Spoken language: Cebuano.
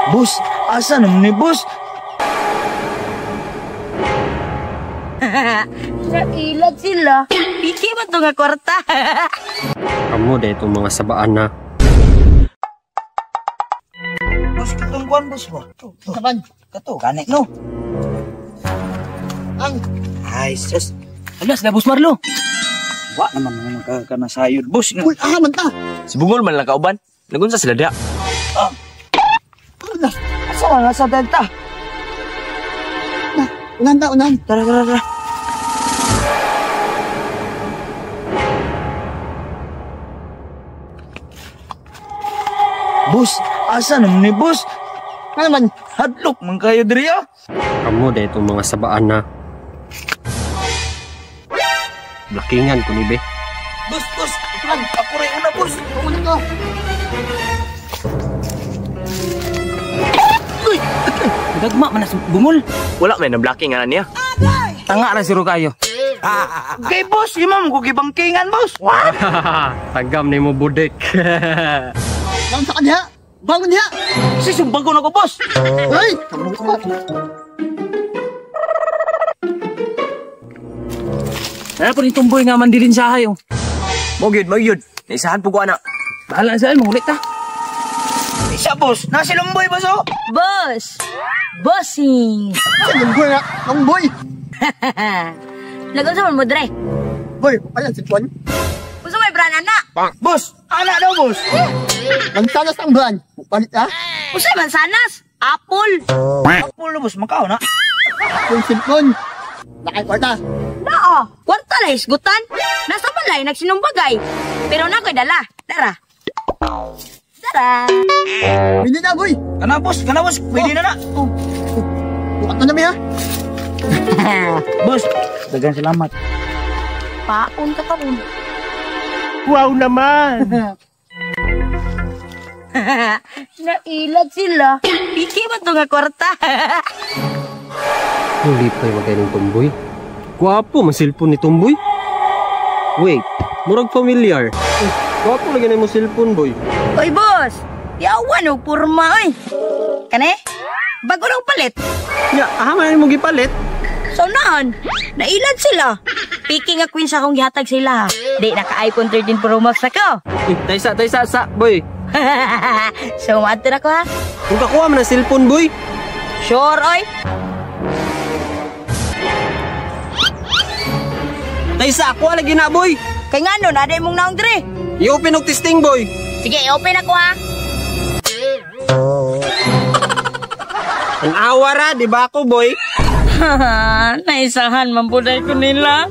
Boss, asa naman ni boss? Nailag sila. Piki man to nga kwarta. Kamo da itong mga sabaan na. Boss, katong kuan boss ba? Kaban. Kato, gani no. Ang ay sus. Alas na, Boss Marlo. Wa naman mo magkakanasayod boss. Uy, aha man ta. Si Bungol man lang kauban. Nagunsa sila da. Ano? Asa man sa delta? Na, unan ta, unan. Tara, tara, tara. Boss, asa naman ni boss? Ano man? Hadlok man kayo diri ah. Kamo da itong mga sabaan na. Blakingan ko ni be. Boss, boss, ako rin una boss. Unan ko. Uy, Gagma man na si Bungol. Wala may na blocking nga niya. Tanga ra siro kayo. Okay boss, imo mo ko gibangkingan boss. What? Tagam ni mo budek. Bangon sa kanya. Bangon niya. Si sumbago na ko boss. Ay, kamong ko. Nara po ni Tumboy nga mandilin sa ayo. Mo gyud, mo gyud. Naisahan po ko ana. Bahala sa mo ulit ta. Isa boss, nasi lumboy boss oh. Boss! Bossing! Sa lungboy na, lungboy. Lagon sa man mo dre. Boy, ayan si Juan. Gusto may brand ana. Boss, ana daw boss. Mansanas ang brand. Palit ah. Usa mansanas? Apple. Apple na boss, makaw na. Yung cellphone. Nakay kwarta. Naa, kwarta na hisgutan. Nasa balay nagsinumbagay. Pero na ko'y dala. Tara. Tara. Pwede na, boy. Kana boss, pwede na na. Oh. Bukat na namin ha. Boss, daghang salamat. Paon ka karon. Wow naman! Nailag sila. Piki man to nga kwarta. Huli pa'y magay ng Tumboy. Gwapo man cellphone ni Tumboy. Wait, murag familiar. Eh, gwapo lagi na mo cellphone, boy. Oy, boss. Yawan og porma oy. Kane? Bago lang palit. Ya, aha man mo gipalit. So naan, nailad sila. Piki nga queen sa akong gihatag sila. Di naka iPhone 13 Pro Max ako. Eh, taysa, taysa, sa, boy. So maadto na ko ha. Kung kakuha man ang cellphone, boy. Sure oy. Taysa, kuha lagi na, boy. Kay ngano na day mong naong dre. I-open og testing, boy. Sige, i-open ako ha. Ang awa ra, di ba ako, boy? Naisahan man puday ko nila.